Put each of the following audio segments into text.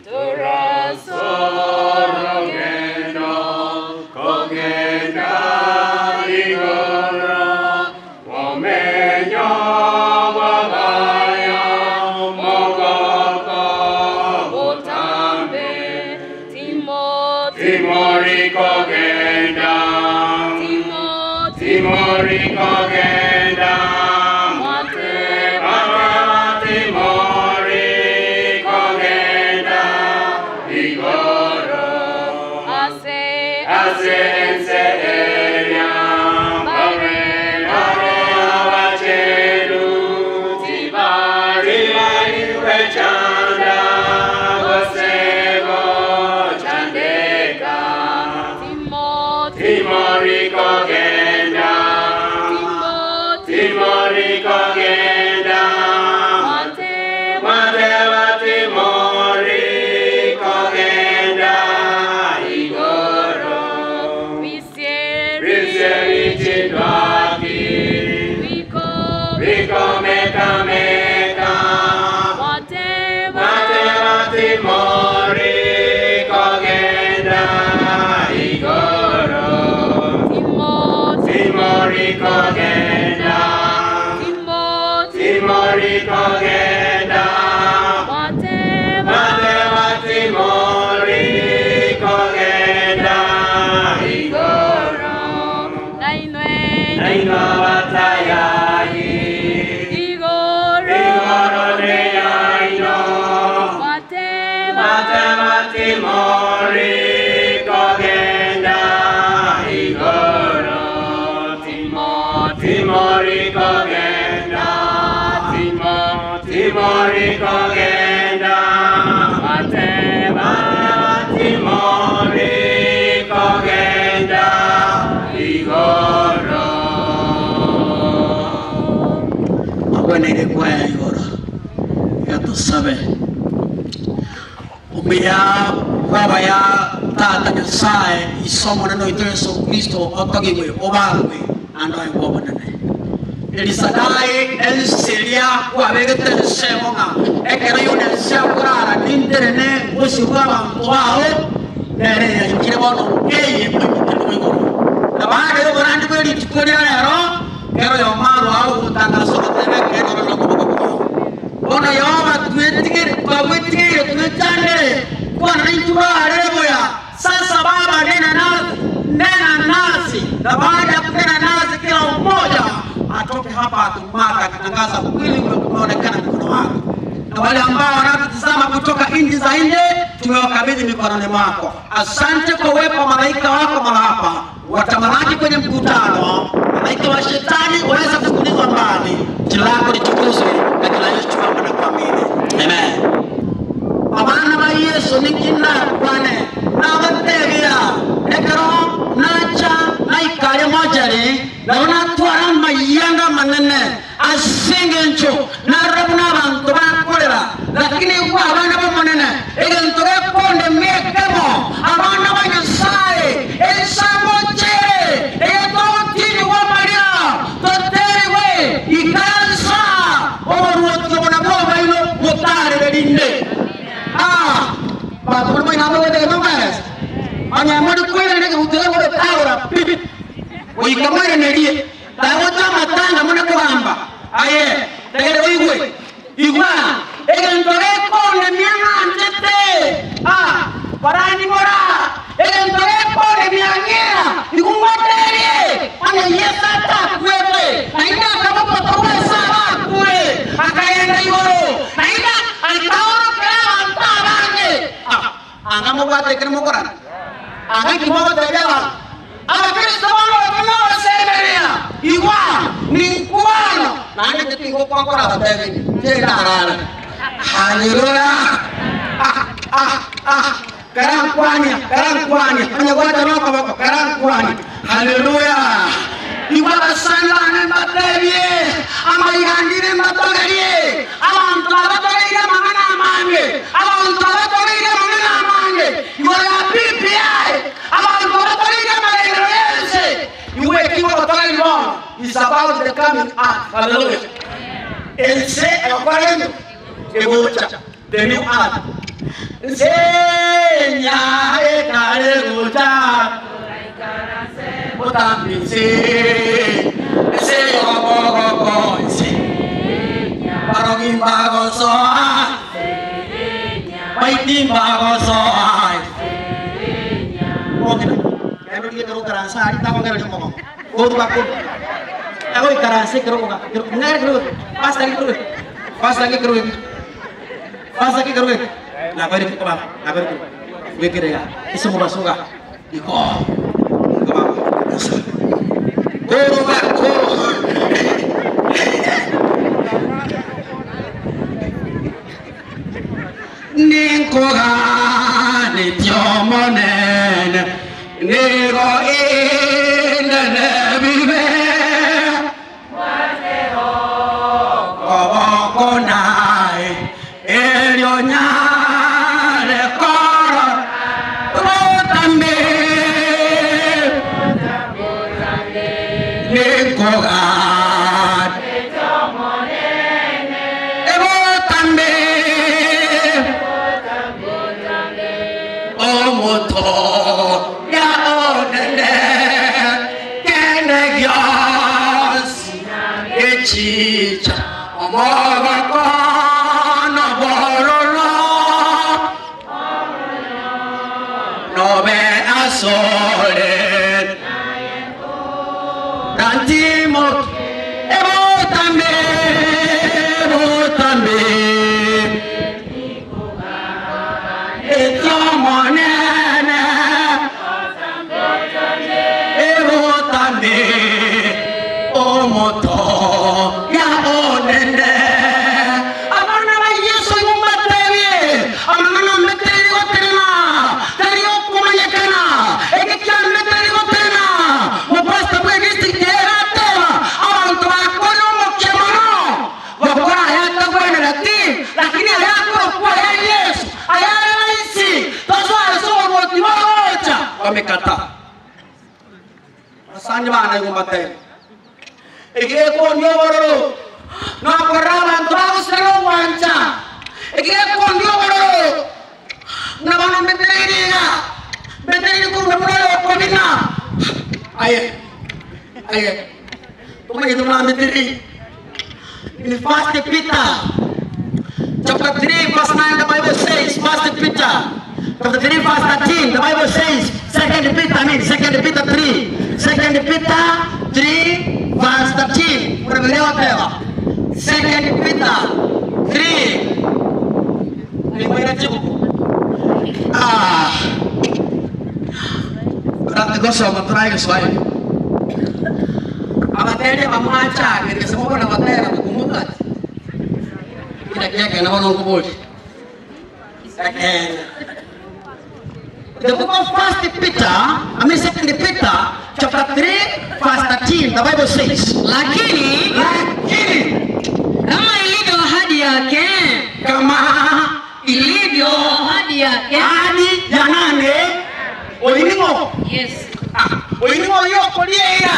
Toras'orogendo kogenda igoro, Bomenyo bw'abaya mogoko botambe. Timori kogenda, Timori kogenda, Baba Timori kogenda igoro. Ase ense eria, bare bare abachenu, tibari gwechanda, gose gochandeka. Timori kogenda, Timori kogenda, Mateba Timori kogenda igoro. Bisieri chindwaki, biko meka meka, Mateba Timori kogenda igoro. Timori kogenda, Timori kogenda, Mateba Timori kogenda igoro. Naino batayayi, igoro neyaino, Mateba Timori kogenda igoro. Timori kogenda, Timo, Timori kogenda, Mateba Timori kogenda igoro. Agweneire kwaya igoro gatusabe omuya bw'abaya tata Nyasaye isomo nene oito Yesu Kristo otogigwe obangwe ando aye bw'obonene Elisadai enseria kwabegete ensemo ng'a ekero yona ense akorara ninterene bosio bw'abanto bao nere yaikire bono eye moimokende igoro na baada y'oborandi bwa rituko ria rero kero yomarwa ogotangasa ogotebe kero nokoboko kwao bono Yehova twetigere twagwetigere twechandere kwana naintwe barere boya. Sasa Baba, nena nasi, nena nasi, na baada ya kunena nasi kila mmoja atoke hapa akimaka akitangaza kweli umeonekana mkono wako na wale ambao wanatutazama kutoka nchi za nje tumewakabidhi mikononi mwako. Asante kwa uwepo wa malaika wako mahala hapa, watamalaki kwenye mkutano, malaika wa shetani waweza kufukulizwa mbali. Jina lako litukuzwe katika Yesu tuomba na kuamini, amen. Abana ba Yesu nikina kwane nabatebia ekero nacha naikare mojari nabo natwara amayanga manene ase eng'encho narora buna abanto bakorera lakini igwe abana b'omonene egento gekonde miekemo abana ba Nyasaye ensango chere egetogotiriwa amarira toteriwe ikaransa oboruoti obo nabwo obaino botarere rinde. Ah, banto bari moino abogete getomaeresa onye mori koirana egegutire gogetagora pi goika moiranerie tagocha amatanga muna kogamba aye tegere oigwe igwa egento gekonde miang'anchete ah barani mora egento gekonde miang'era igung'waterie onye Yesu atakwete naende akabokotorwa ase abakure akaenda igoro naende akaorokera abanto abange. Ah, anga mobwate ekero mokorana anga nkimogotebia abanto abakristo bono bakonogosemeria igwa ninkwano naende titigokwankora abatebini njendarara. Haleluya. Ah, ah, ah. Karankwanya, karankwanya. Onye gwata nokoboko, karankwanya. Haleluya. Igwa basangane mbatebie, amaigandire mbatogerie, abantu abatogeire amang'ana amange, abantu abatogeire amang'ana amange, igwa ya PPI, abantu abatogeire amagenderero yense. Igwe ekigo gotogeire bono is about the coming earth. Hallelujah. Ense egokora endo egocha, the new earth. Nsenya ekare gocha botambe nse nse y'omogoko nse barogi mbagosoa baiti mbagosoa Ogina kendo rie kero karansa ari takongera rio mogongo goruga ko ego ikaransa kero goga kero ngere kero pasta kero pasta kero pasta kero na bari ko baba na bari ko wekere ga iso mo basuga iko ko baba goruga ko ninkoga nitiomonene nigo inene bibe koboko nae elio nyare koro rotambe ninkoga ebotambe omoto ya onene kene gyos echicha omogoko nobororo nobe asore rantimo ebotambe ebotambe etiomonene ebotambe omoto ya onene abana ba Yesu mumatebie amang'ana mbeteri goterena teri okomanyekana egekia mbeteri goterena mopasta bwe district erateba abantu bakora omokia mono gokora ayatagwenera ti lakini ayakorokuwa ya Yesu ayare rahisi tozoa oborwoti bogocha wamekataa asandi bana igombatebe egekondia obororo nokora abantu bagosera obwancha egekondia obororo nabana mbetereriga mbetereri kurwa munoyo okomina aye aye tumanyete muna mbetereri in First Peter chapter 3 verse 9 the Bible says First Peter chapter 3 verse 13 the Bible says Second Peter I mean Second Peter 3 Second Peter 3 verse 13 unaelewa pewa Second Peter 3 ni chibuku ah gosoma try Kiswahili abateri bamwacha ngesema na batera kukumbuka kila kiaka na bono ngubuli Again. The book of First Peter, I mean Second Peter, chapter 3, verse 13, the Bible says, Lakini Lakini kama ilivyo ahadi yake, kama ilivyo ahadi yake, ahadi ya nane oyiningo yes, oyiningo yokolieya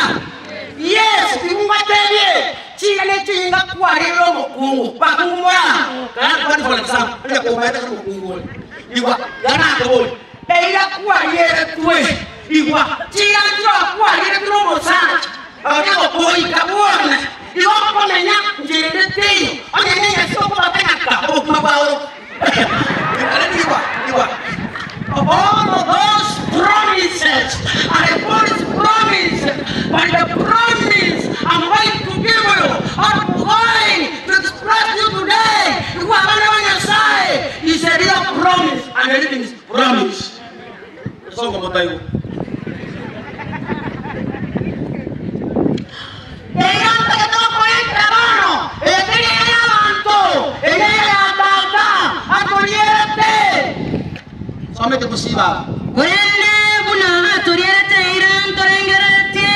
Yesu ikumbatebye chingane chinga kwarira omukungu bakungumora kana kwani for example ile kumaita kwa mukungu igwa yana akoboli eira kwarire twe igwa chinga chiro kwarire twe omusacha abanyako koika bwona igwa komenya njirire teyo onyenenya soko batenaka obukuma bwawo igwa igwa All of those promises are a false promise, but the promise I'm going to give you, I'm going to express you today, you are on your side, is a real promise and a living promise. Songo motayo. Eyanta que toco entra mano, ete levanto, ella tata, atoliete. Somete kusiba. Korende buna atoriete ira ntorengerete,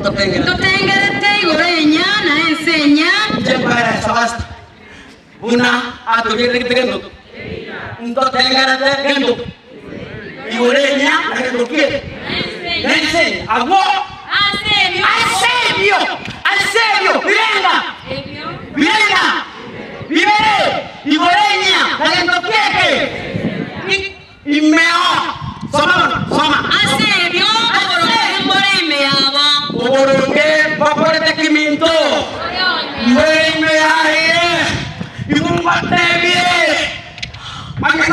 Topengera. ntotengerete igoro enya na ensenya, Jempara sabasta. Buna atoliete kitendo. Ntotengerete gendo. Igorenya na gendo kie. Nense agwo asebyo, asebyo asebyo birenga ebyo, birenga bibere igorenya na gendo kieke.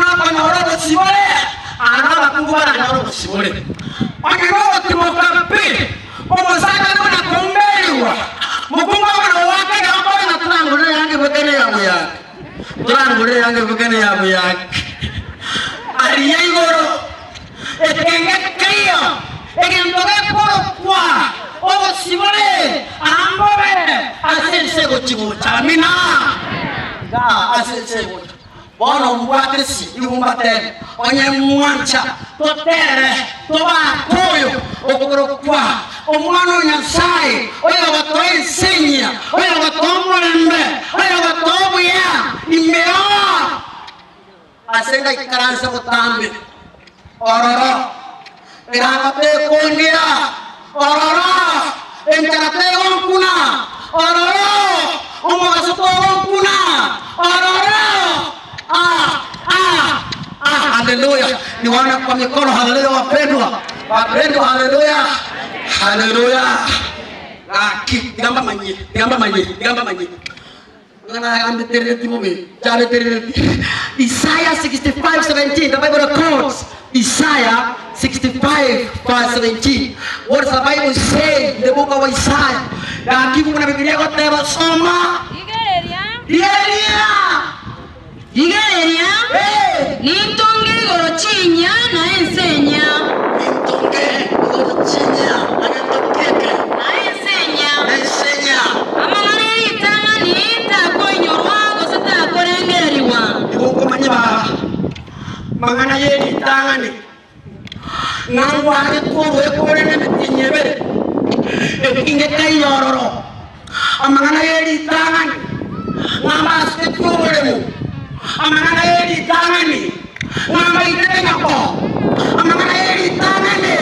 nokonyora obosibore, aa nabakungu baranyore obosibore. Onye nogotimoka pi, omosakare buna koumberigwa, mokungu obo nogoaka ekero okore ng'a torangorere eanga ebwekaine eyabu yake, torangorere eanga ebwekaine eyabu yake. Aria igoro, ekenge keiyo, egento gekorokwa obosibore, aa mbobe ase ense egochi-gocha. Amina. Igaa ase ense egocha. Bono mbwate ase igumbatere, onye mwancha totere tobaake oyo okorokwa Omwana o Nyasae, oyogotoa ense enyia, oyogotoa omorembe, oyogotoa obuya imeo ase ngaikaranse botambe ororo. Erango tekondia ororo, enchara tegonkuna ororo, omogaso togonkuna ororo. Ah, ah, ah, haleluya! Niwaone kwa mikono. Haleluya, wapendwa, wapendwa, haleluya, haleluya. Gaki gamba manye, gamba manye, gamba manye. Ng'ana bobe, chabeterereti. Isaiah 65:17, the Bible records. Isaiah 65 verse 17. What does the Bible say in the book of Isaiah? Gaki buna Biblia goteba soma. Rigereria, Rigereria. rigereria, Hey! nintonge igoro chinya na ense enya, Nintonge igoro chinya agento keke. na ense enya. Ensenya. Amang'ana y'eritang'ani takoinyorwa gose takorengererigwa. Igokomanya baba. Mang'ana y'eritang'ani. Nangware twoboe kore n'emetienyi ebere. Ekinge kaiyororo. Amang'ana y'eritang'ani. Ng'ambasete twoboremo. Amang'ana y'eritang'ani. Ng'ambaitete nyoko. Amang'ana y'eritang'ani.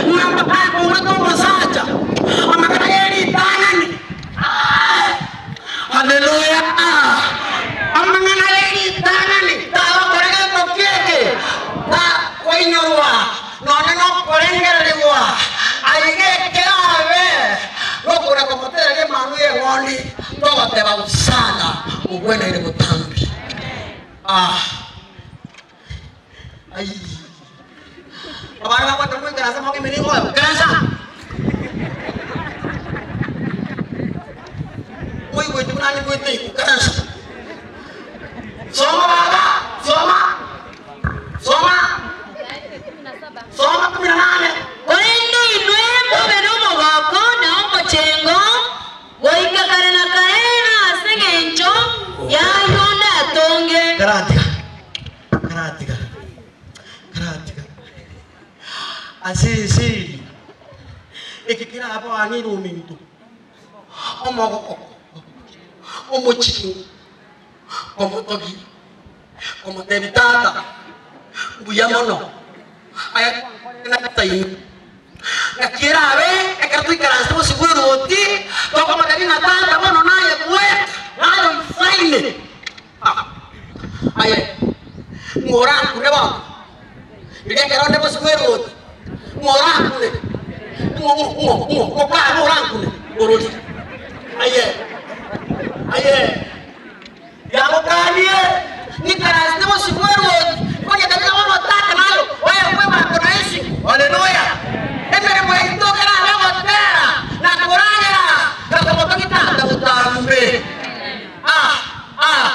Ng'amba akong'ata omosacha. Amang'ana y'eritang'ani. Ah! Haleluya! Amang'ana y'eritang'ani tagokora gento kieke takoinyorwa nonye nokorengererigwa aiga ekerabe nokona komotereria emanu y'eng'ondi togoteba busana obweneire botambi. Ah. Ai. Abana bakwete moikaransa moke emerigo oyo ikaransa. Moigwete buna nigwete ikaransa. Soma baba, soma. Soma. Soma 18. Korende inwe mobe nomogoko na omochengo goika kare na kare ase eng'encho yayo ndatonge. Karatiga. Karatiga. Karatiga. Ase eseri. Eke kerabo anire ominto. Omogoko. Omochingo. Omotogi. Omotebi tata. Mbuya mono. Aya nataini. Nakirabe ekero twikaranse bosibwa eroti tokomotebi ng'a tata bono naye bweka naye oisaine. Ah. Aye ng'orankune bono riria ekero onde bosibwa eroti ng'orankune ng'o orankune orori aye aye yagokanie nikaransete bosibwa eroti konyetebia bono tata nayo oye kwebako naisi haleluya emeremo yaito kerabe gotera na koragera gakomotogitata botambe. Ah, ah,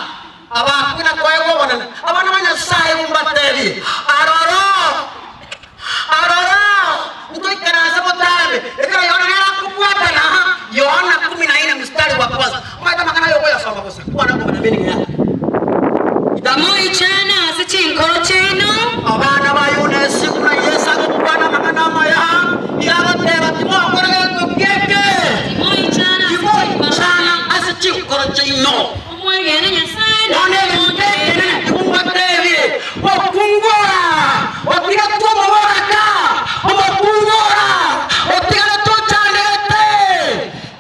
abakwina kwaegwa bonene abana ba Nyasaye mumbatebi aroro aroro ntoikaranse botambe ekero Yohana nera kubwatana Yohana 14 mstari wa kwanza maita makana yokoyasoma gusa kwana kobana meaning yake. Moichana ase chinkoro chiaino, Abana ba Yunesi kuna Yesu agokwana makana maya yagoteba timokora gento kieke timoichana ase chinkoro timoichana ase chinkoro chiaino. Omwegene Nyasaye na One egento ekenene okungora otiga twomoboraka omokungora otigane tochandegete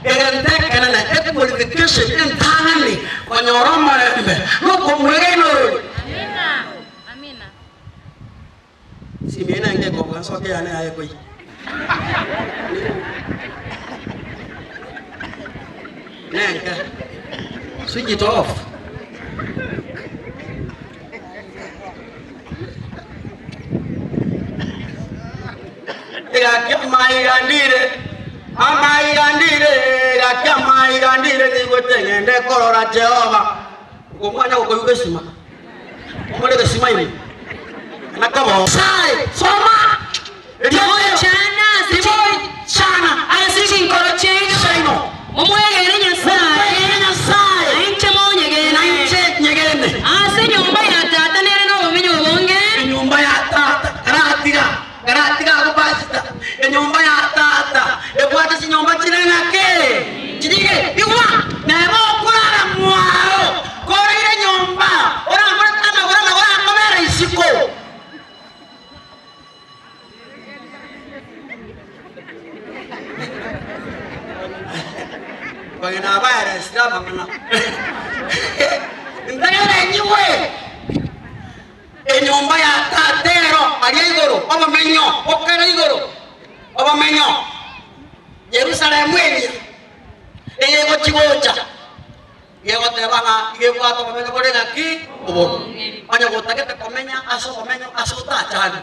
egento ekenene equalification entang'ani konyora omorembe nokomwegena orori. Amina. Amina. Simena ngeko nsoke yane yaye koi. Nenke. Switch it off. Egaki amaiga ndire, amaiga ndire, egaki amaiga ndire nigote ng'ende korora Jehova. Okomwanya gokoigwa gesima, omore egesima ime, nakobo. Nyasae, soma! Timoichana ase chi- Timoichana ase chinkoro chiaino, chiaino. Momwegene Nyasae, Momwegene Nyasae, na inche monyegene. na inche nyegene. Ase enyomba ya Tata nere nobomenyo obonge. Enyomba ya Tata, karatiga, karatiga agwo pastor. Enyomba ya Tata ebwate chinyomba chire ng'ake, chirige, igwa, neba okorara mwao, koraire nyomba, oramborete amagoro, amagoro akobera isiko. Bagina abaeresire amang'ana. Ntagere nyigwe enyomba ya tata ero aria igoro, obomenyo bokere igoro, obomenyo Yerusalemu eria eye egochi-gocha. Gegoteba ng'a iga ebwate obomenyo bore gaki obobe. Onye gotagete komenya ase obomenyo ase otachande,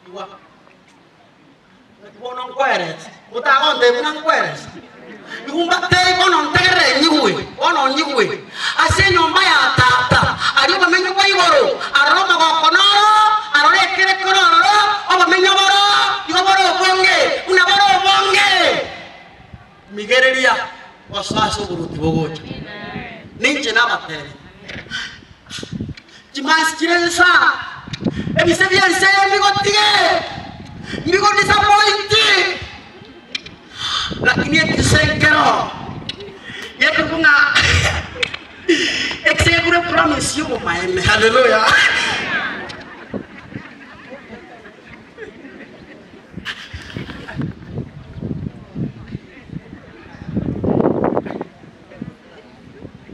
igwa, naki bono nkwerese, motagontebia buna nkwerese. Igo mbatebie bono ntegerere nyigwe, bono nyigwe, ase enyomba ya Tata, aria obomenyo bwa igoro, aroro omogoko noro, aroro ekere kore ororo, obomenyo boro igo bore obonge, buna bore obonge. Migereria gosoa ase oboruoti bogocha. Ninche nabateebie, Chimansi chire insa, ebise bi'ense eye mbigotige, mbigodisappointi, lakini ekise nkero gekorokwa ng'a ekise gekorwa epromise y'obomaene. Haleluya!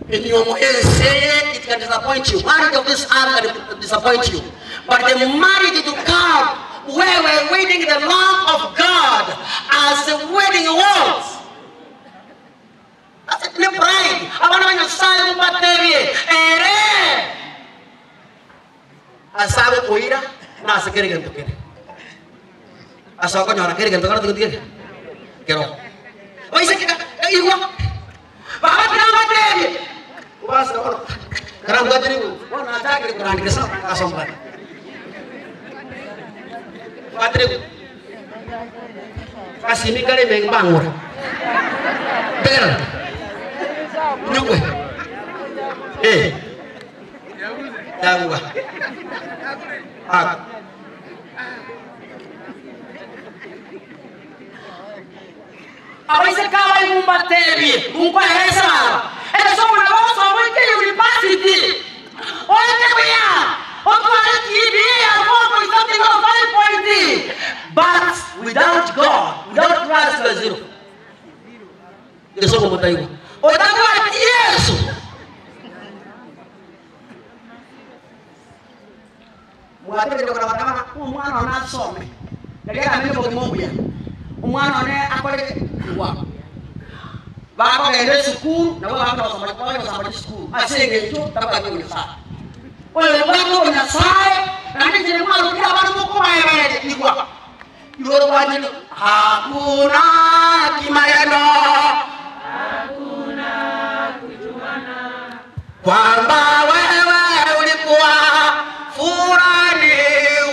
Enyuomo y'ense eye it can disappoint you, marriage of this earth can disappoint you, but the marriage to come where we're wedding the Lamb of God as the wedding was. That's the bride. Abana ba Nyasaye mbatebie ere Ase agokoira na ase kera egento kere. Ase okonyora kera egento kare tigoti geke kero. Oiseke igwa baba tirambatebie obasire bono karambwate riguru bono nachakire korandika ase asombate bwate riguru asimi kare ime mbang'ura tegerera nyugwe eh. Yagua. Ako. Abaiseke abaigwa mbatebie, nkoerese baba, egesomo nabo ogosoma oike university, oete buya, otware GPA ya 4 point something or 5 point, but without God, without Christ you are zero. Egesomo motaigwa. Otabwati Yeso. Mwategerire korora bakaba ng'a omwana one asome, riria aramenye obogima obuya, omwana one akore igwa. Bakogenda esukuru, nabo abanto bagosoma bagenda gosamba chisukuru ase eng'encho tabwati obonyasae. Oyo obwate obonyasae, naende inche nimwarokire abana mokobaebereria igwa. Igoro gwanchire hakuna kimareno kwamba wewe ulikuwa furani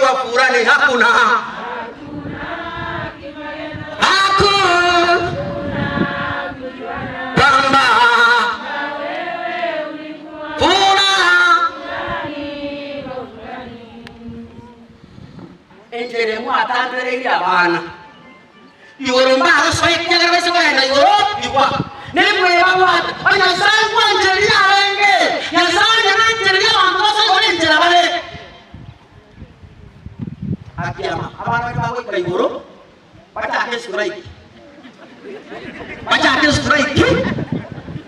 wa furani hakuna haku kwamba fura Enchera mwatandereirie abana igoro mbagosoa ekiagera baise kogenda igoro igwa nemwebabwate. Onye Nyasae nkwanchereria arenge, Nyasae onye nanchereria abanto basoe igoro enchera bare. Akiama abana baria bagoika igoro bachake estrike, bachake estrike,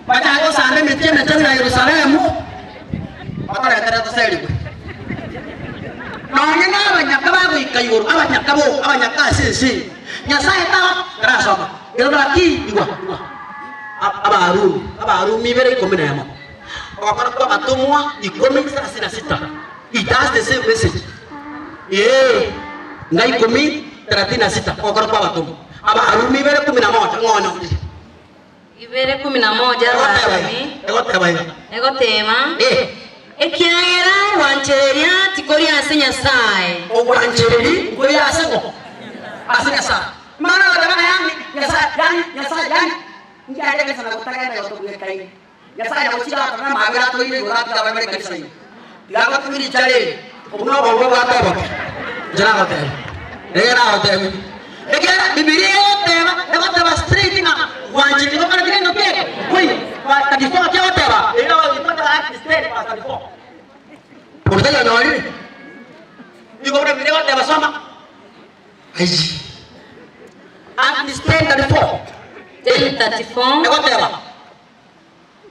bachake gosamba emechie emechenu ya Yerusalemu, batoretere toserigwe. Nonya nabanyaka bagoika igoro, abanyaka boka, abanyaka ase ense eye, Nyasae taba tarasoma. Ekero gaki, igwa, igwa, Abarumi, Abarumi ibere ikomi nemo, ogokora kw'abatomwa ikomi thelathini na sita. It has the same message. Ee, nga ikomi thelathini na sita ogokora kwa abatomwa. Abarumi ibere kumi na moja ng'o onyorire? Ibere kumi na moja Egoteba Abarumi. iga, egoteba iga. Egoteba, Eh. Ekiagera gwanchereria tikori ase Nyasae. Ogwanchereria nkori ase ng'o? Ase Nyasae. Mang'ana agoteba ng'a yaani Nyasae, yaani Nyasae, yaani nkiare ekanisa na gotagenda igo tobwekaine. Nyasae nagochire atorore amabera atoire igoro atiga abaibore ekanisa ime. Tiga agotumie richara eri, obwo nobongo obwate oboke. Inche nagotebia, nigo nagotebia. Ekiagera Bibilia egoteba, egoteba straight ng'a gwanchire nigo kore gento ki? Nkoiyo. Verse 34 naki egoteba? Erio nabo egoteba Acts 10 verse 34. Omonto tari onyorire. Nigo buna Bibilia egoteba soma. Aye. Acts 10 34. 10:34. Egoteba.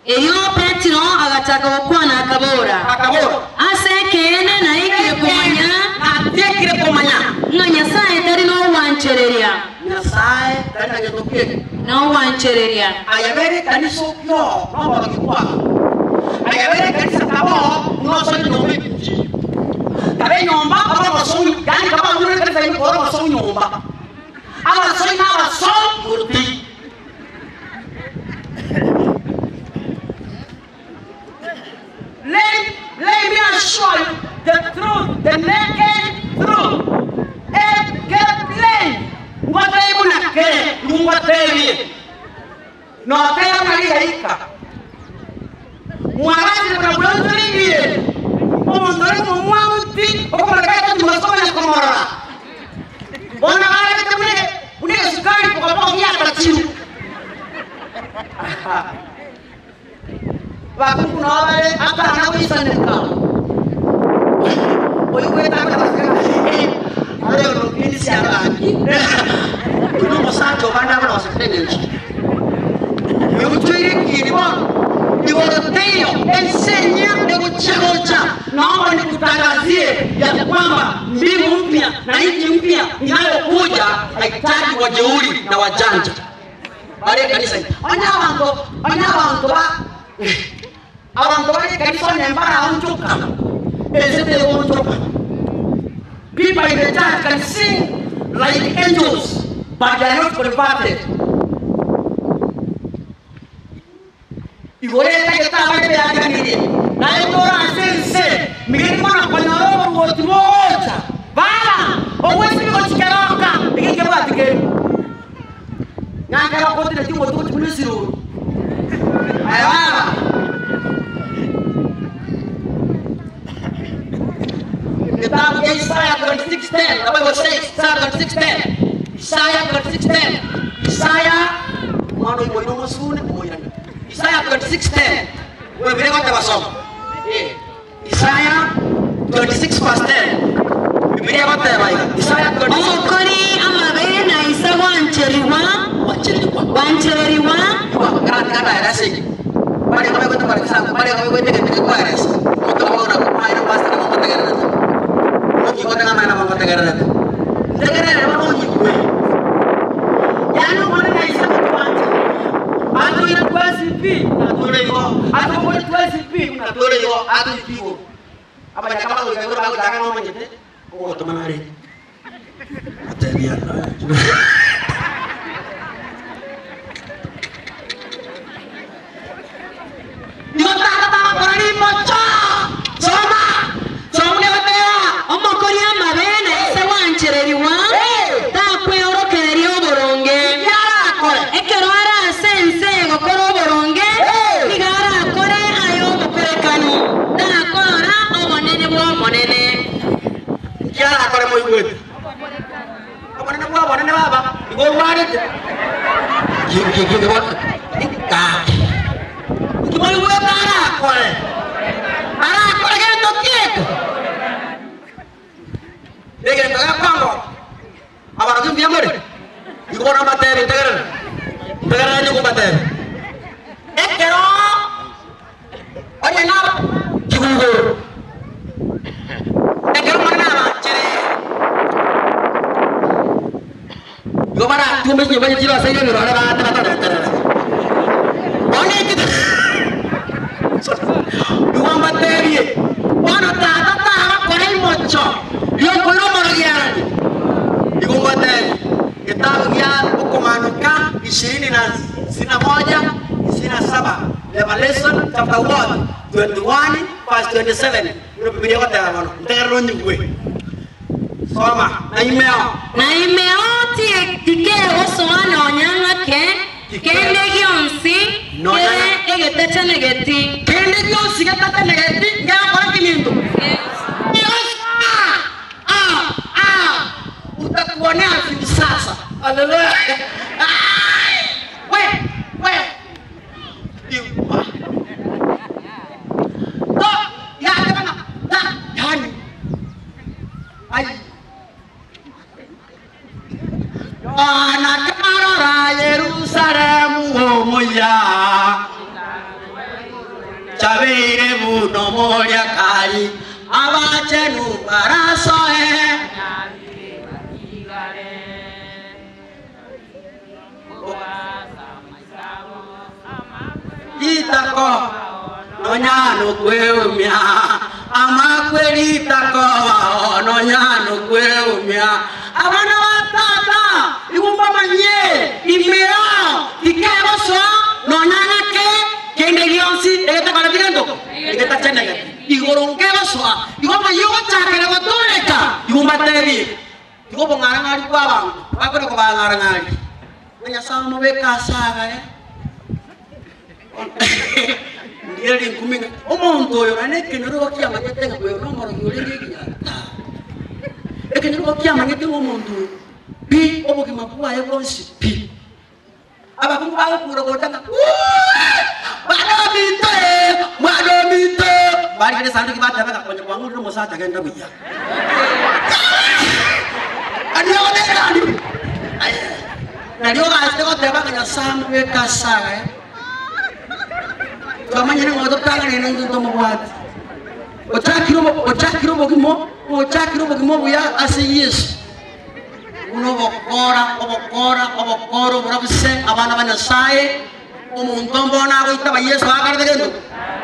Erio Petero agachaka gokwana, akabora, Akabora. Ase ekeene naikire komanya. Natiekire komanya. Ng'a Nyasae tari nogwanchereria. Nyasae tari na gento kende. Nogwanchereria. Aye bera ekanisa okio noborogi bwao. Aye bera ekanisa kaba oo buna osoire nyomba ebinto. Kaba enyomba ore omosou, yaani kaba abwo buna ekanisa ime ore omosou nyomba. Abasoi na abasou igoro teiyo. Let, let me assure you the truth, the naked truth. Ekeplain, ngotebie buna kere, ngotebie. Noteba ng'a rigaika. Mwagachire buna bw'entorigie, omonto ore omomwamu ti, okomoreka etoti mogasomanya komorora. Bono agarabete buna buna egesukari koba bogiata chiru. Abakungu nao bare akana goisaneka. Oigwete akona are orokindi siaraki. Oyo nomosacha obande abana gosekera engencho. Oyogochweire ekieni bono igoro teiyo ense enyia egochia gocha. Naomba nikutangazie ya kwamba mbingu mpya na nchi mpya inayokuja haihitaji wajeuri na wajanja. Bare ekanisa ime. Onye abanto, onye abanto ba abanto bare ekanisa onye mbaraonchoka, ense tegoonchoka. People in the church can sing like angels, but they are not converted. Igoro etagete abande beariganirie, naye tore ase ense, migeri mono konyora oboruoti bogocha. Baba, ogwesibia gochia keroka, eke nkebwati keri. Ng'a keroka otinetie omotwe gochia buna esiruru. Aye baba. Egetabu kia Isaya 26:10, the Bible says, Isaya 26:10, Isaya 26:10, Isaya, omwana oimoire omosune omoirani. Isaya 26:10, Biblia egoteba soma. Eh, Isaya 26 verse 10, Biblia egoteba iga, Isaya 26 Omokori amabe naisa gwancherigwa, gwanchererigwa. gwanchererigwa, Igwa, ng'a ng'a ase eye. Barenge baigwete koeresa, barenge baigwete egento gekoeresa. Omonto nabo agokora amaene pastor nabo ngotegererete. Omoki gotega amaene nabo ngotegererete. Ntegerere bono onyigwe. Yaani Omonene aise gotwanchereria, atoire twensi pi buna tore igo, atobori twensi pi buna tore igo, atoike igoro. Abanyaka bagoika igoro bagochaka ng'a omanyete, ogotomana arenge. Atebia. Nigo tata tagokora rimocho. Soma! Soma negoteba. Omokori amabe naise gwanchererigwa, takweorokereria oboronge. Inki arakore? Ekero are ase ense gokora oboronge, nigo arakore aye omokorekanu, takorora obonene bw'Omonene. Inki arakore moigwete? Obonene bw'Obonene baba, igo orwarete. Ki ki ki ki Inki moigwete arakore? Arakore gento ki eke? Negento gekongo. Abarogi mbuya more? Igo bono mbatebi, ntegerere. Ntegerere inche kombatebi. Ekero onye naba kiguguru, ekero Omonene abanchereire, igo baratume chinyomba echi chiroseire ebirore baate batoreterere. Bono eki Igo mbatebie, bono tata taba. chapter what? 21 verse 27. Buna Bibilia egoteba bono, ntegerere onyigwe. Soma, na imeo. Na imeo tikegosoa nonya ng'ake, kende gionsi kere egetachenegeti. Kende gionsi getachenegeti ngegokora ki minto? Kegosoa. Ah, ah, utakuonea sasa. Haleluya. Ai, we, we. Igwa. To, ya bana, da, yani. Ai. Yohana karora Yerusalemu omuya. Chabire buno moria kali abachenu barasoe. Itako nonyano kweumia amakwelitako nonyano kweumia abana ba tata igumba manye imea ikegoso nonyanake kende gionsi egetakora bigento egetachenege igoro nkegosoa igo maye gochakere gotoreka igumba tebi igo bong'arang'ari kwa abanto bakore kobang'arang'ari nyasaye omobeka asaga ndire nkuminga omonto oyo nane ekenyoro kiamanyete ng'a oyo nomorogi orenge eginyata ekenyoro kiamanyete ng'a omonto oyo pi obogima bwaye bwonsi pi abakungu bagokura gocha ng'a mwana ominto mwana ominto barigere sanduki bateba ng'a konya kwang'urire omosacha genda buya aniogotekani nario gachete goteba ng'a nyasaye mobeke asaga twamanyire ng'o totang'anire nto mobwati ochakire obogimo ochakire obogimo buya ase Yesu buno obokora obokora obokora oborabuse abana ba Nyasaye omonto mbona agoitaba Yesu akarete gento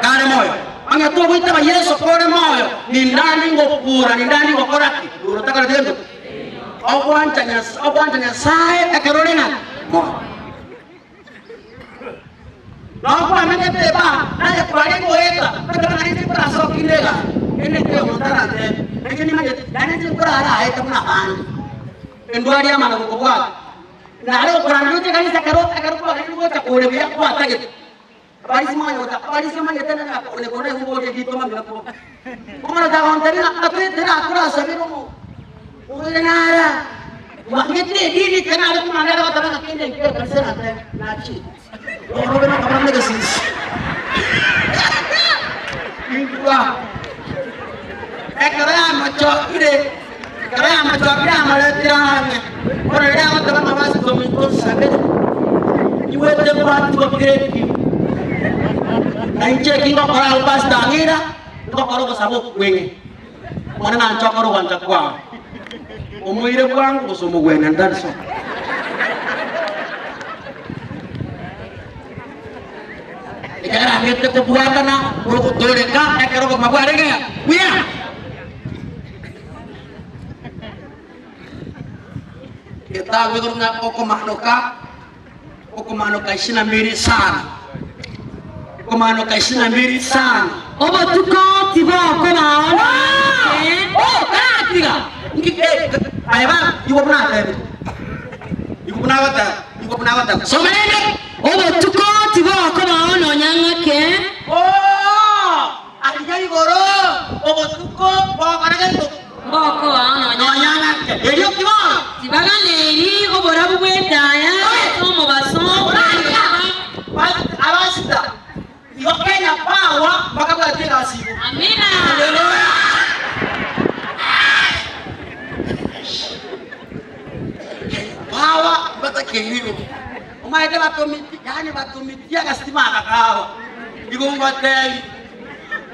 kare moyo ang'e togoitaba Yesu kore moyo nindani ngokura nindani ngokora ki uro takarete gento ogwancha Nyasaye ogwancha Nyasaye ekerore ng'a moyo nokwamenyete ba naye kware goeta batara kurasokirega ende te montarante nake nimanyete nane kurara aeta muna bandi endwari amana gukobwata nare okurana noche kanisa kero kero kwa gocha kore buya kwatagete abarisi mwanya abarisi manyete na kone kone hubo gito mamira ko omara ta gonterina atwetera kurasabira mo urenara wangete dini kana ale kumangala batabanga kende nkere kanisa na nachi Robe na kabram na gasis. Ingwa. Ekara amachokire. Ekara amachokire amaletira ame. Ora ria bataba mabasi tominto sabe. Iwete kwati kokire. Na inche kingo kora albas dangira, ngokoro gosabo kwenge. Mwana na nchokoro gwanja kwa. Omoire bwangu gosomo gwene ndariso. Ekera ngete kubwatana urugutoreka ekero bamabwarege buya Kitabu iguru okomanoka okomanoka 22 sana okomanoka 22 sana obotuko tiboko baona oh karatiga ayaba iwo buna tebe iwo buna bata iwo buna bata somene obotuko tiboko baona onyang'ake oh ariya igoro obotuko bwakaragento boko baona onyang'ake erio kibono tibaganeri oborabu bw'etaya omubaso abasita igo Kenya power bakabwatira asibo amina haleluya power batakehiwe omaete batomiti yani batomitia gastima kakao igo ngwateli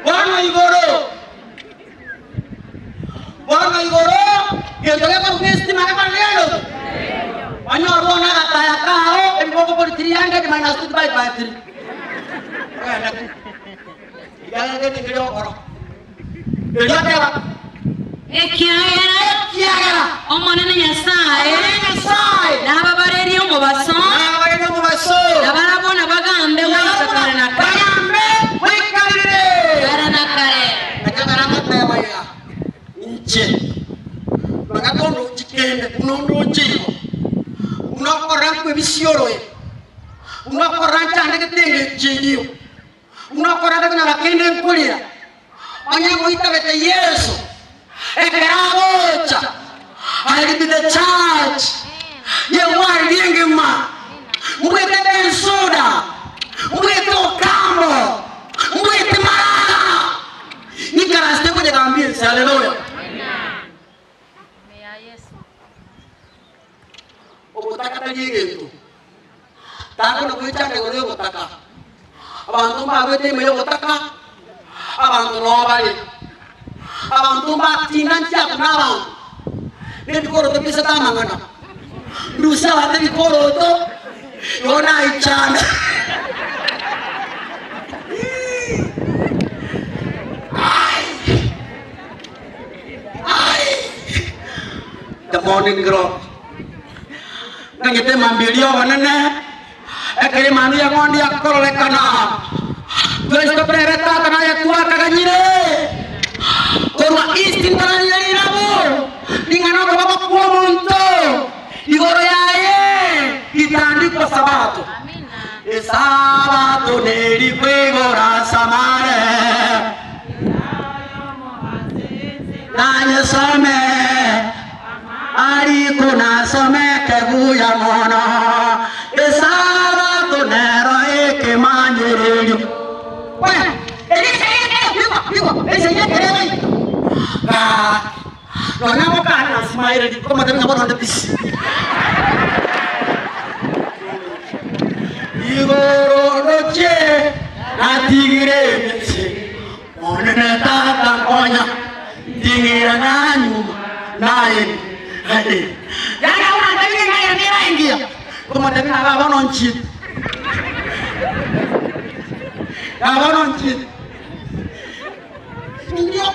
bono igoro bono igoro gento gekoruga estima gekorerero onyorwo na gataya kao ebiboko bori 300 minus 2 divided by 3 ekiagera omonene Nyasaye n'ababareria omubaso nabarabona bagambe goika kare na kare. Inche nonya tondochi kende buna ondoche igo, buna okorora nkwebisioroe, buna okorora nchandegete engencho eyio, buna okorora ndakonyora kende nkorera, onye ngoitabete Yeso ekero agocha, I will be the church y'egwari engima, mbwete Bensuda, mbwete Okambo, mbwete Marara. Nikaransete konyegambia ense. Haleluya! Obotaka tari egento, takona goechanda igoro y'obotaka. Abanto mbagoete ime y'obotaka, abanto noo bare. Abanto mbatinda nchiaku na abanto, na ebikoroto bisete amang'ana. Ndusie abanto ebikoroto, igo naichana. The morning glory. Nganyete mambia eria obonene, ekero emanu y'eng'ondi yakororekana. Twensi totebe tata naye twakaganyire korwa east ntararire rirabo ring'ana okoboko kw'omonto igoro yaye ritandikwa sabato. Esabato neri kwigora asamare nanyesome ariko nasomeke buya mono esabato nero ekemanyererio. Nonya ngokana nasimaireri komatebe ng'a bono nde busy. Igoro ndoche natigire emechie, Omonene Tata nkonya, nting'ira na nyuma naye aye. Yaani abwo nantebie ng'a eng'aina nere engiya, komotebia ng'a baba bono nchiete. Baba bono nchiete. Nindio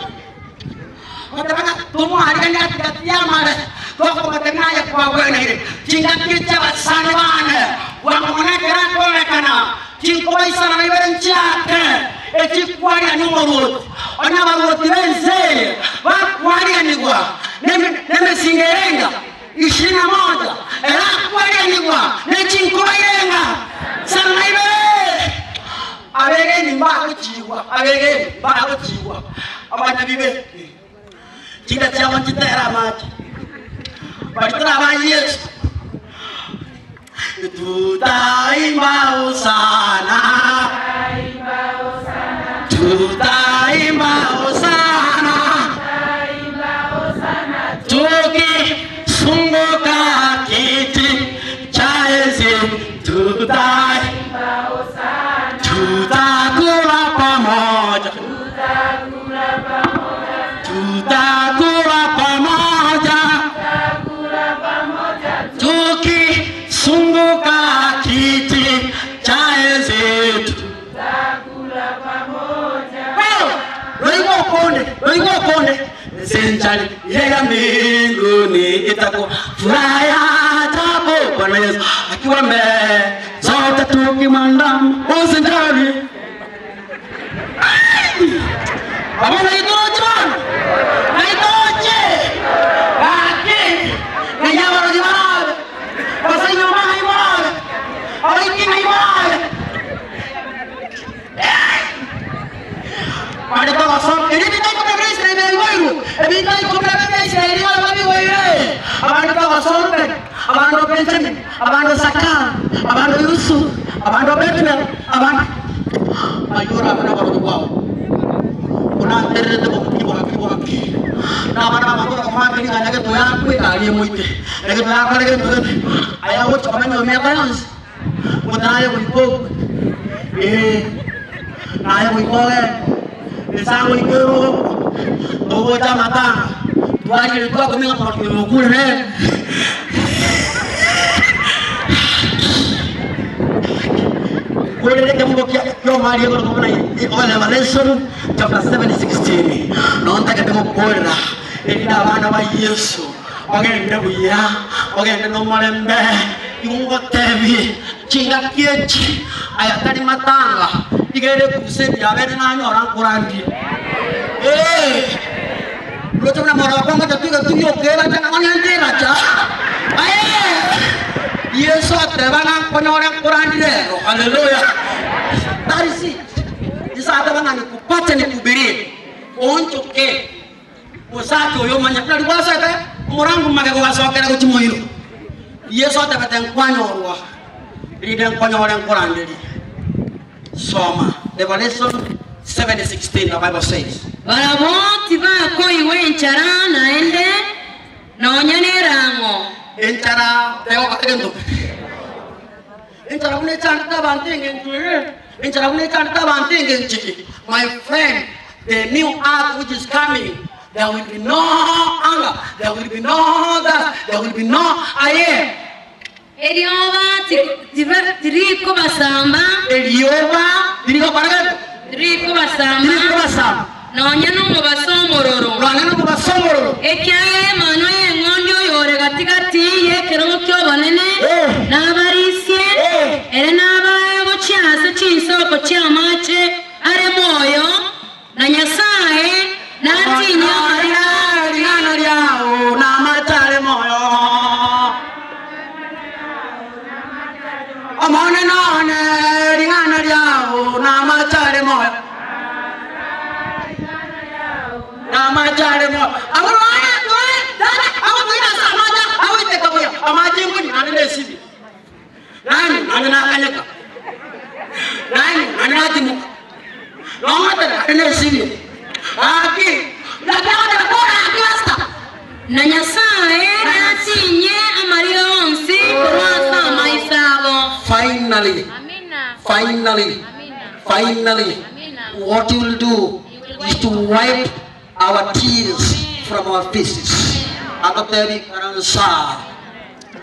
goteba ng'a tomoariganie gati gati y'amare, tokomotebia ng'a aye kwagweneire. Chingaki echi abasani bane, bwango mono ekero akorekana, chinkoba isano na ibere nchiake, echikwariania omorwoti. Onye abarwoti b'ense eye bakwarianigwa nemesingo erenga ishirini na moja, erakwarianigwa ne chinkoba irenga isano na ibere. Abegeni mbagochigwa, abegeni mbagochigwa, abanyabibe, chinda chiabo nchitere amache, baria tore aba Yeso. Tutaimba hosana, tutaimba hosana, tukisunguka kiti cha enzi, tutaimba tutakula pamoja, tutakula pamoja, tukisunguka kiti cha enzi. Wewe, okonde, roigo okonde. Senchali ya mbinguni itakuwa furaha ya ajabu Bwana Yesu akiwa mbele zote tukimwandama usinjali. Abona itoche bana. Na itoche. Gaki. Na yabaro jibarabe. Basenyo mga ibarabe. Abaiki na ibarabe. Marito basом, ebita ikobra Israel bigoiru. Ebita ikobra Israel bigoiru. Abantu basombe, abantu Benjamin, abantu Saka, abantu Yusuf, abantu Bethuel, abantu Mayura abana barukwao. Unaterete bokukibo hakibo haki. Na abana bakora kumambi nganya ke toya kwe ali moite. Rege toya kare ke toya. Aya wo chomenya miaka yonse. Mutanaye kuipo. Eh. Naye kuipoge. Esango ikero. Togo chamata. Tuaje twa kuminga kwa kimukule. Kule ke mungo kyo mali ko ko na Revelation chapter 7:16. Nonta ke mo korera. Erina abana ba Yesu. Ogende buya, ogende no morembe. Ingotebi chinga kiechi ayatari matanga. Igere kuse yabere na nyora nkurandi. Eh. Roche buna moroko ngocha tuiga tugia okebacha ng'a onye ntebacha. Aye! Yeso ateba ng'a nkonyore nkorandire ero. Haleluya! That is it. Yeso ateba ng'a nikupate nikuhubirie. Oonchoke. Omosacha oyo omanye buna rigwasete omorangu magega ogasokera gochia moino. Yeso atebete nkwanyorwa, rinde nkonyore nkoranderie. Soma Revelation 7:16 the Bible says. Barabwo tibakoigwa enchara naende, nonya nerang'o. Enchara tegokora gento. Enchara buna echandete abanto engencho eye, enchara buna echandete abanto engencho eye. My friend, the new earth which is coming, there will be no hunger, there will be no thirst, there will be no aye. Erioba tirikobasamba. Erioba tirigokora gento. Tirikobasamba. Tirikobasamba. Nonya nomobaso omororo. Nonya nomobaso omororo. Ekiagera Emanwa y'Eng'ondi oyore gati-gati y'ekerogo ki'obonene nabarisie, ere nabae gochia ase chinsoko chi'amache are moyo, na Nyasae natinye amariga. Ring'ana riao namache are moyo. Omonene one, ring'ana riao namache are moyo. Namache are moyo. Abwo nonya noe tata agotoira ase amache agoiteka buya amache ngonywa naende nesibie. Nanywa naende nakanyeka. Nanywa naende natimoka. Nong'otera naende nesibie. Gaki, naki agoteba kora gaki pastor. Na Nyasae natinye amariga onsi korwa ase amaiso abo. Finally, finally, finally, what he will do is to wipe our tears from our faces. Agotebi ikaransa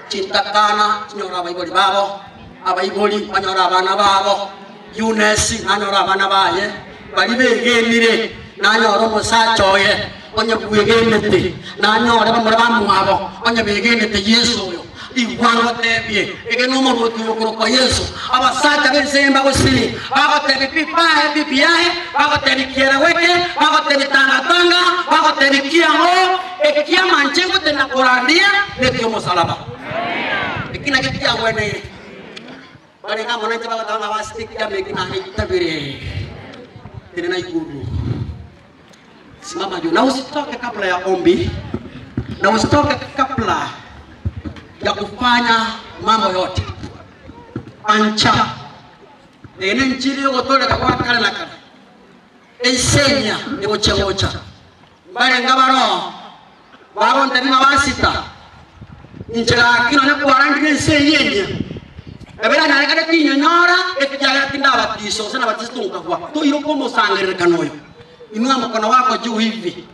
chintakana chinyore abaibori babo, abaibori banyore abana babo, Eunice nanyore abana baye, baria begenire nanyore omosacha oye onye bwegenete, nanyore bamura bamwabo onye begenete Yeso oyo. Igwa ngotebie, eke nomorwoti oyo okorokwa Yeso. Abasacha b'ense mbagosiri, bagotebia pipae, pipiae, bagotebia kieleweke, bagotebia tangatanga, bagotebia kiang'o, ekiamanche ngotenena korandia neki'omosalaba. Eki nakio kiagweneire. Barenge amo nainche bagoteba ng'a basete ekiama eki nageitabire, tenena igoro. Simama juu na usitoke kabla ya ombi, na usitoke kabla ya kufanya mambo yote. Ancha eye nenchiri yogotoreka gwa kare na kare, ensenya egochia gocha. Mbarenge abaroo bagontebia ng'a basita, inche gaki nonya kwarandire ense eye enyia, Ebiranyarekane tinyonyora, ekiagera tindabatiswa gose nabatisete nkagwa. Toiroka omosangererekano oyo. Inua mokono wako juu hivi.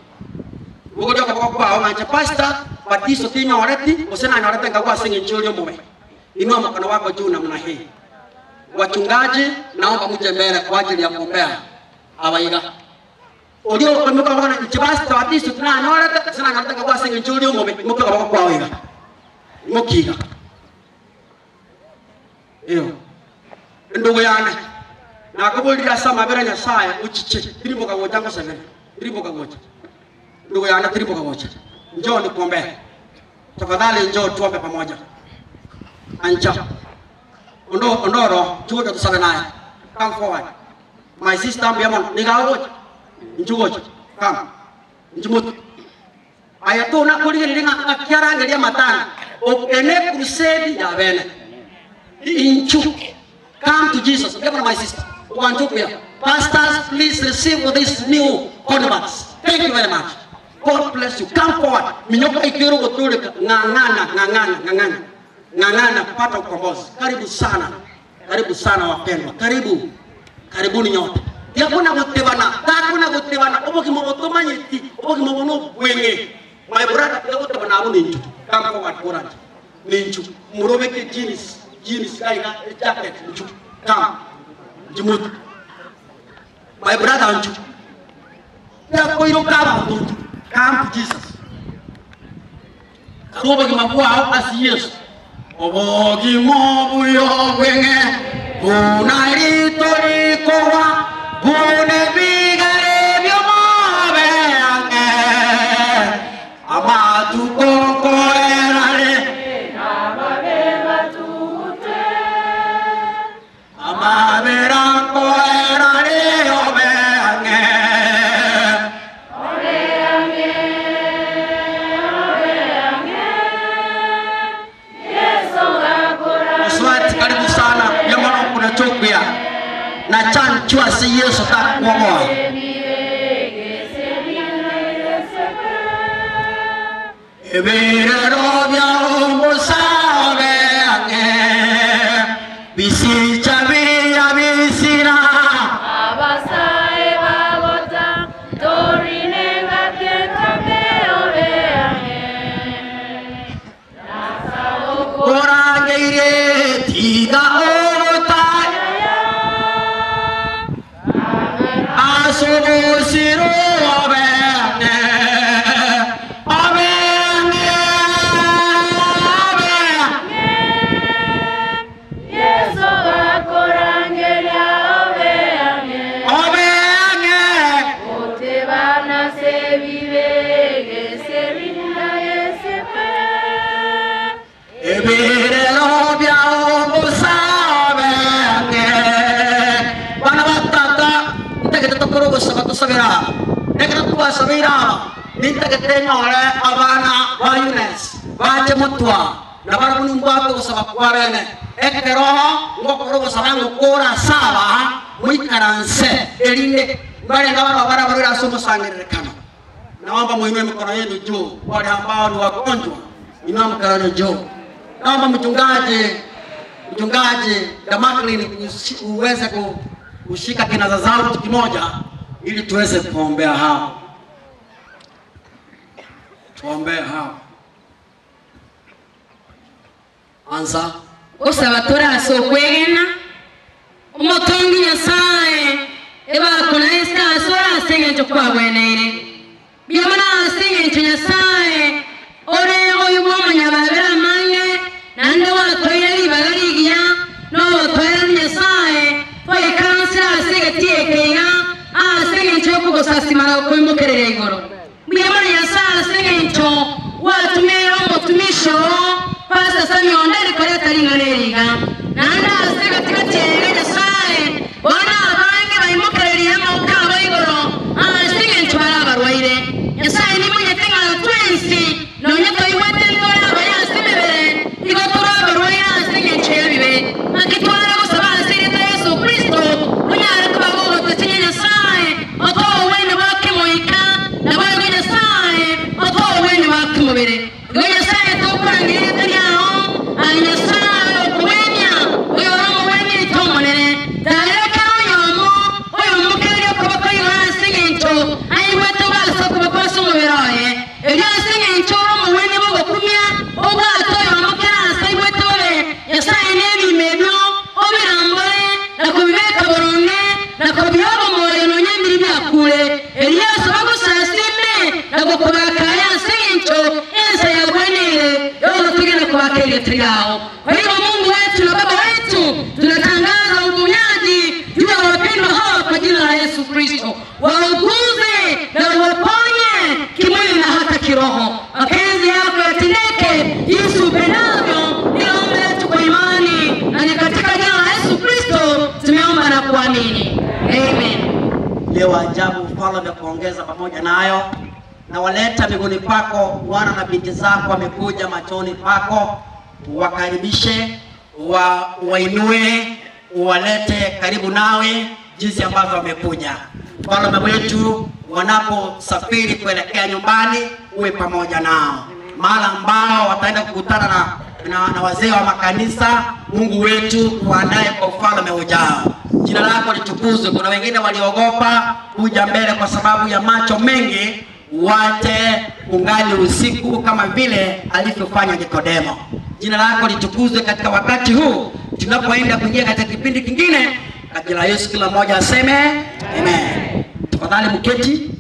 Bogoria okoboko kwao ng'a Pastor, batiso tinyoreti gose nanyorete nkagwa ase eng'encho oria omobe. Inua mokono wako juu namna hii. Wachungaji, naomba muje mbele kwa ajili ya kuombea aba iga. Oria okoimoka okoboko ng'a inche Pastor, batiso tinanyorete gose nanyorete nkagwa ase eng'encho oria omobe. Imokia okoboko kwao iga. Imokia iga. Eyo, endugu yane, nakoborire ase amabera a Nyasae, ochiche, tirimboka gocha ngosabere, tirimboka gocha. Ndugu yane, tirimboka gocha. Njoo nikuombee. Tafadhali njoo tuombe pamoja. Ancha. Ondo ondoro, nchugocha tusabe naye. Come forward. My sister mbuya mono. Niga ogocha. Nchugocha. Come. Nchimotu. Aye tona korigereria ng'a ng'aki arangerie amatanga, eke ne crusade ya bene. Inchu, come to Jesus. Mbuya mono my sister, ogwancha okuya. Pastors, please receive this new converts. Thank you very much. God bless you. Come forward. Minyoka ikere ogotoreka. Ng'ang'ana, ng'ang'ana, ng'ang'ana. Ng'ang'ana kupata ukombozi. Karibu sana. Karibu sana wapendwa. Karibu. Karibuni nyote. Tiakona gotebana, takona gotebana, obogima obo tomanyeti, obogima obo nobweng'e. My brother, tiga gotebana abwo ninchu. Come forward, koranche. Ninchu. Morobeke jeans, jeans iga iga, ejacket, nchu. Come. Nchimutu. My brother, nchu. Tiakoiroka abanto nchu. Come to Jesus. Karue obogima bwao ase Yeso. Obogima obuya obweng'e buna rito rikogwa, buna ebigare bi'omobe ang'e. Na chanchwa ase Yeso takwoboa. Ebirero bya omusabe ang'e bisicha biya bisira Abasae bagota torine ngaketa meobeange korangeire tiga ogotai asobosiro obe ang'e obe ang'e obe ang'e. Yesu gakorangeria obeange Obe ang'e Otebana sebibege sebina yesepe Ebirero bya omusabe ang'e. Bana batata ntegete tokorogosa batosabera nekero tubasabira nintegete nyore abana ba Yunes bache mutwa na barabuni mbwate gosaba kwa bene ekero ngokorogosaba ngokora saba muikaranse erinde barenga bano barabarwira ase omosangererekano. Naomba muinue mikono yenu juu, wale ambao ni wagonjwa, inua mikono yenu juu. Naomba mchungaji, mchungaji Damaklin uweze kushika kinaza sauti kimoja ili tuweze kuombea hao, tuombee hao. Anza. Gosaba torase okwegena omotongi Nyasaye ebakona esase orase eng'encho kwabweneire biamana ase eng'encho Nyasaye ore oyo bwa omonyababera amange naende gwatoire ribaga rigiya nogotwaerani Nyasaye twaikansera ase egeti ekeiga ase eng'encho yokogosasimana gokoimokerera igoro mbiamana Nyasaye ase eng'encho gwatumire omotumisho Pastor Samuel Nderi koreta ring'ana eriga naende ase gatigati ere Nyasaye bono abange baimokereria amauka abo igoro ase eng'encho bare abarwaire Nyasaye nimonyete ng'a twensi nonye toigwete ntore abaye ase emebere igo tore abarwaire ase eng'encho y'ebibe naki tware gosaba ase erieta Yesu Kristo onyare kobagogotechinya Nyasaye otoe obwene bwa kemoika naboigo Nyasaye otoe obwene bwa kemobere igo Nyasaye tokorangeria riao aye Nyasaye okobwenia oyo ore omobwenia ito omonene tareka oyomo oyomokereria okoboko igoro ase eng'encho aigwete obwase okoboko ase omobere oye erio ase eng'encho ore omobwenia bogokumia obwate oyomokera ase aigwete bobe Nyasaye n'ebima ebio obirambore na kobibeka boronge na kobioba omoyo nonya emiri biakure erio ase bagosasime na gokobakaya ase eng'encho ensa yabweneire yogotugenda kubakeria triao. Kwa hivyo Mungu wetu na Baba wetu, tunatangaza uponyaji juu ya wapendwa hawa kwa jina la Yesu Kristo, wauguze na uwaponye kimwili na hata kiroho. Mapenzi yako yatendeke jinsi upendavyo, ndilo ombi letu kwa imani, na ni katika jina la Yesu Kristo tumeomba na kuamini, amen. Leo ajabu mfalme kuongeza pamoja nayo na waleta miguuni pako wana na binti zako wamekuja machoni pako, wakaribishe, wainue, uwalete karibu nawe jinsi ambavyo wamekuja. Mfalme wetu, wanaposafiri kuelekea nyumbani, uwe pamoja nao, mahala ambao wataenda kukutana na wazee wa makanisa. Mungu wetu, waandae kwa ufalme ujao. Jina lako litukuzwe. Kuna wengine waliogopa kuja mbele kwa sababu ya macho mengi, wate ungali usiku kama vile alivyofanya Nikodemo. Jina lako litukuzwe katika wakati huu tunapoenda kuingia katika kipindi kingine. Kwa jina la Yesu, kila mmoja aseme amen. Tafadhali mketi.